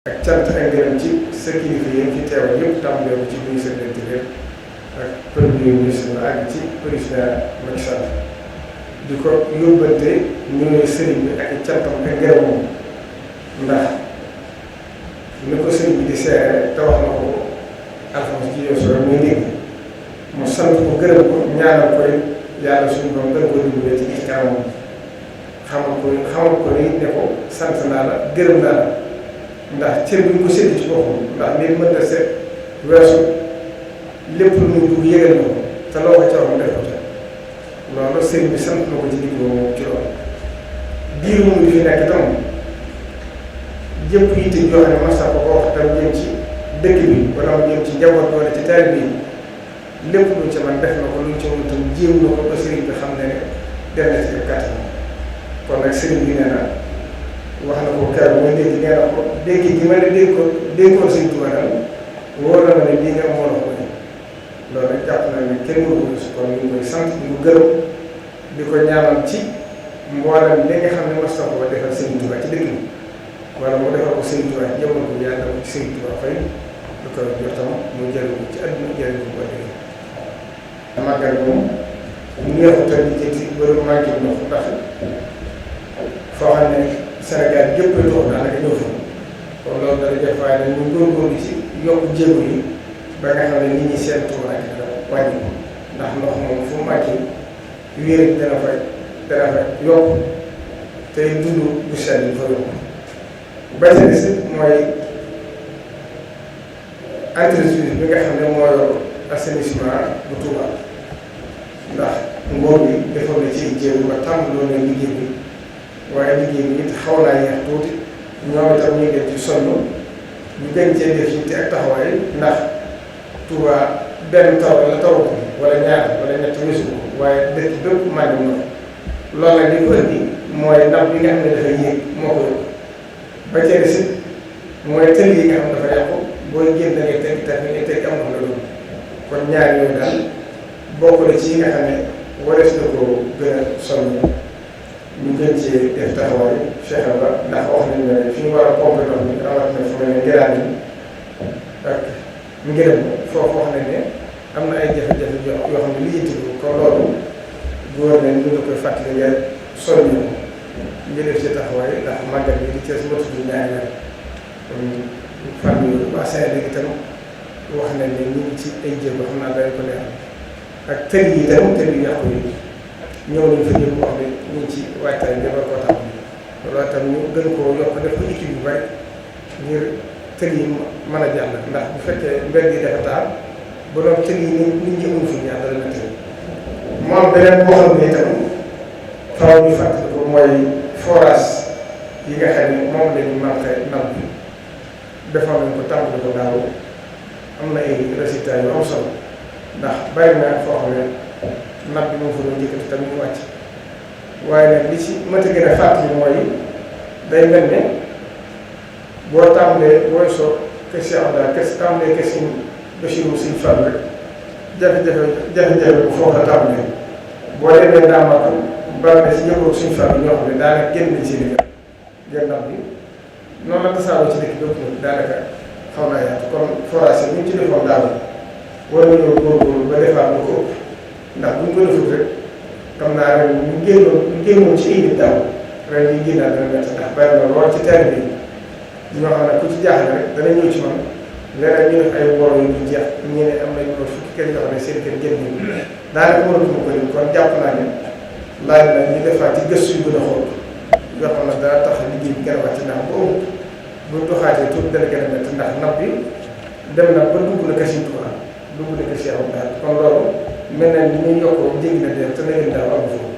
ak cant ak ngërëm ci sa kilifa yi fi teewal yëpp tàmbalee ko ci ministre de l'Intérieur ak premier ministre ba àgg ci président Macky Sall di ko yóbbante ñu sëriñ bi ak cantam ak ngërëmam ndax ni ko sëriñ bi di seere te wax na ko alxames ci yow soo muy dégg mu sant ko gërëm ko ñaanal koy yàlla suñu borom gën ko dimbalee ci kanamam xamal ko ni ne ko sant naa la gërëm naa la ndax cër bi ñu ko sédd ci boppam ndax nit mën na seet weesu lépp lu muy dugg yëgal na ko te loo ko ca wax mu def ko ca loolu sëriñ bi sant na ko ci digg boobu ci loolu diiru mu fi nekk itam jëpp yitte yoo xam ne masa ko wax tam jëm ci dëkk bi wala mu jëm ci njaboot wala ci taalibe bi lépp lu ci man def na ko lu ci mën tam jéem na ko ba sëriñ bi xam ne dem na ci kàttan kon nag sëriñ bi nee na wax na ko keroog mooy dégg nee na ko dégg gi ma ne déggoon Sëñ Tuubaa daal wóor na ma ne lii nga moo la ko loolu nag jàpp na ne kenn mënu ko si kon ñu ngi koy sant di ko gërëm di ko ñaanal ci mboolem li nga xam ne mos na ko defal Sëñ Tuubaa ci dëkk bi wala mu defal ko Sëñ Tuubaa jëmal ko yàlla ko ci Sëñ Tuubaa fay lu ko jotam mu jël ko ci àdduna jël ko ba léegi. màggal moom neexut a lijjanti bëri manqué ndox ndax foo xam ne Sénégal gépp a dox daanaka ñëw fa kon loolu dana def waaye nag ñu góorgóorlu ci yokk jéego yi ba nga xam ne nit ñi seen tuur ak wàññi ko ndax ndox moom fu mu màcc wéer dana fa yokk te dund bu sell yi fa yokk ba ca des mooy entreprise bi nga xam ne moo yor assainissement bu Touba ndax nguur bi defoon na ci jéego ba tàmbaloon na liggéey bi waaye liggéey bi it xaw naa yeex tuuti ñoom itam ñu ngi ci sonn ñu gën cee def yitte ak taxawaay ndax Touba benn taw la taw ko wala ñaar wala ñett weesu ko waaye dëkk bépp màgg na loolu nag li ko indi mooy ndax bi nga xam ne dafa yéeg moo ko yóbbu ba ca des it mooy tël yi nga xam ne dafa yàqu booy génn da ngay teg tamit ngay teg am na loolu kon ñaar yooyu daal bokk na ci yi nga xam ne warees na ko gën a sonn ñu gën cee def taxawaay fexe ba ndax wax nañu ne fi ñu war a pomper ndox mi rawatina fu mel ne ngiraan yi ak ngirëm foofu wax nañ ne am na ay jafe-jafe yoo xam ne lijjanti ko kon loolu gouvernement ñu ngi koy fàttali nga soññu ko ñu def ci taxawaay ndax màggal bi di Cees motu bi ñaari weer kon fan yooyu waa Sénégal itam wax nañ ne ñu ngi ci ay jéego xam naa dañ ko leeral ak tël yi itam tël yu yàqu yi ñëw nañ fa ñëpp wax ne ñu ngi ci waajtaay bi war koo taxaw loolu itam ñu gën koo yokk def ko équipe yu bari ngir tël yi mën a jàll ndax bu fekkee mbedd yi dafa taal ba doon tël yi nit ñi amul fi ñaar dana métti mu am beneen boo xam ne itam faaw ñu fàttali ko mooy forage yi nga xam ne moom la ñu manqué naw bi defoon nañ ko tàmbali ko daaw am na ay résultats yu am solo ndax bari na foo xam ne napp bi moo fa doon njëkkati tamit mu wàcc waaye nag li ci mat a gën a fàttali mooy day mel ne boo tàmbalee booy soo kese am daal tàmbalee kese Bachirou Sëñ Fall rek jafe-jafe bu foofu la tàmbalee boo demee daamatu bari na ci njëkkoon Sëñ Fall ñoo xam ne daanaka génn nañ seen i gën napp bi noonu la tasaaroo ci dëkk bépp daanaka xaw naa yaatu kon forage yi ñu ci defoon daaw war nañoo góorgóorlu ba defaat lu ko ëpp ndax bu ñu ko defut rek xam naa ren ñu génnoon ci ay nit daaw ren ñu génnaat dana métti ndax bari na lool ci terre bi ñoo xam ne ku ci jaaxle rek dana ñëw ci man léeg-léeg ñu def ay woro yu ñu jeex ñu ne am nañu loolu fukki kër yoo xam ne seen kër génn nañu daanaka mënatuma ko lim kon jàpp naa ne laaj na ñu defaat ci gëstu yu gën a xool yoo xam ne dana tax liggéey bi gën a wàcc ndax bu amut bu doxaatee tuuti dana gën a métti ndax napp bi dem na ba dugg na Sëñ Tuubaa dugg na Cheikh Abdou kon loolu mel na ni ñuy yokkoo jéggi na dem te na ngeen daaw am foofu